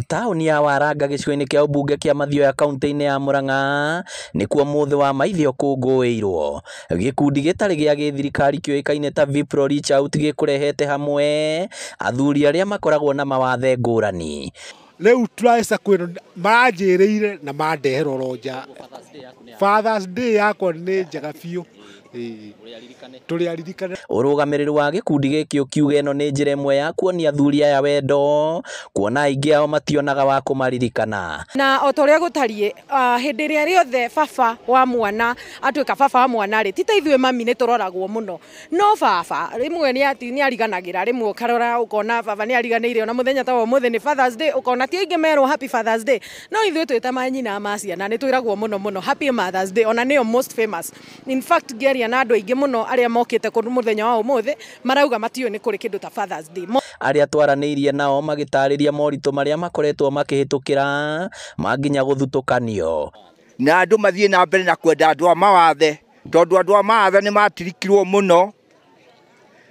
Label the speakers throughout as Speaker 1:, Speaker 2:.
Speaker 1: Taũni ya Waranga gĩcigo-inĩ kĩa ũmbunge kĩa Mathioya kaunti-inĩ ya Murang'a nĩkuo mũthĩ wa maithe ũkũngũĩirwo. Gĩkundi gĩtarĩ gĩa gĩthirikari kĩũĩkaine ta Vipro Reach Out gĩkũrehete hamwe athuri arĩa makoragwo na mawathe ngũrani.
Speaker 2: Rĩu tũraca kwĩno maranjĩrĩire na mandehera oro nja. Father's Day yakwa nĩ njega biũ. Tũrĩ aririkane.
Speaker 1: Ũrũgamĩrĩri wa gĩkundi gĩkĩ ũkiuga ĩno nĩ njĩra ĩmwe ya kuonia athuri aya wendo, kuona aingĩ ao mationaga wa kũmaririkana.
Speaker 3: Na o ta ũrĩa gũtariĩ, hĩndĩ ĩrĩa rĩothe baba wa mwana atuĩka baba wa mwana rĩ, ti ta ithuĩ mami nĩ tũroragwo mũno, no baba rĩmwe nĩ ariganagĩra, rĩmwe ũkarora ũkona baba nĩ ariganĩire, ona mũthenya ta wa ũmũthĩ nĩ Father's Day, ũkona ti aingĩ merwo happy Father's Day, no ithuĩ twĩ ta manyina ma ciana nĩ twĩragwo mũno mũno happy Mother's Day, ona nĩyo most famous. In fact ngĩaria na andũ aingĩ mũno arĩa mokĩte kũndũ mũthenya wa ũmũthĩ marauga matiũĩ nĩ kũrĩ kĩndũ ta Father's Day.
Speaker 1: Arĩa twaranĩirie nao magĩtarĩria moritũ marĩa makoretwo makĩhĩtũkĩra manginya gũthutũkanio.
Speaker 4: Na andũ mathiĩ na mbere na kwenda andũ a mawathe, tondũ andũ a mawathe nĩ matirikirwo mũno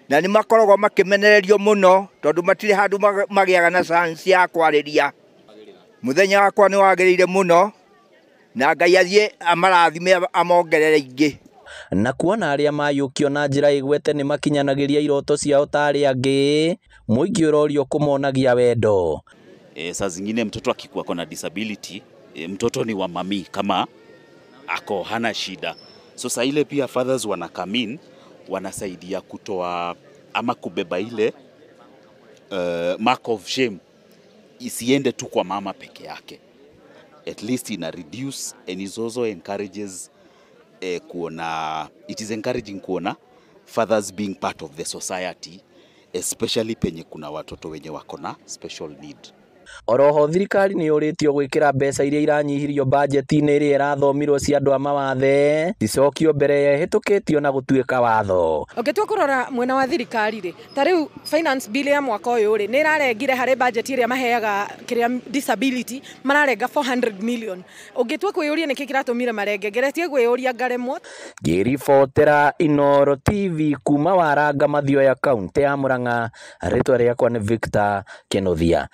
Speaker 4: na nĩ makoragwo makĩmenererio mũno tondũ matirĩ handũ magĩaga na chance ya kwarĩria. Mũthenya wakwa nĩ wagĩrĩire mũno na Ngai athiĩ amarathime amongerere ingĩ.
Speaker 1: Na kuona arĩa mayũkio na njĩra ĩgwete nĩ makinyanagĩria iroto ciao ta arĩa angĩ, mũingĩ ũrorio kũmonagia wendo.
Speaker 5: Saa zingine mtoto akikuwa kona disability, mtoto ni wa mami kama ako hana shida. So saa ile pia fathers wana come in, wanasaidia kutoa ama kubeba ile mark of shame isiende tu kwa mama peke yake. At least ina reduce and is also encourages kuona, it is encouraging kuona fathers being part of the society, especially penye kuna watoto wenye wako na special need.
Speaker 1: Oroho thirikari nĩ yũrĩtio gwĩkĩra mbeca iria iranyihirio bajeti-inĩ ĩrĩa ĩrathomirwo cia andũ a mawathe cicokio mbere ĩhĩtũkĩtio na gũtuĩka watho.
Speaker 3: Ũngĩtua kũrora mwena wa thirikari rĩ, ta rĩu finance bill ya mwaka ũyũ rĩ, nĩ ĩrarengire harĩ budget ĩrĩa maheaga kĩrĩa disability, mararenga 400 million. Ũngĩtua kwĩyũria nĩkĩ kĩratũmire marenge, ngeretie kwĩyũria ngaremwo.
Speaker 1: Ngĩribotera Inooro TV kuma Waranga Mathioya kaunti ya Murang'a, rĩtwa rĩakwa nĩ Victor Kĩnuthia.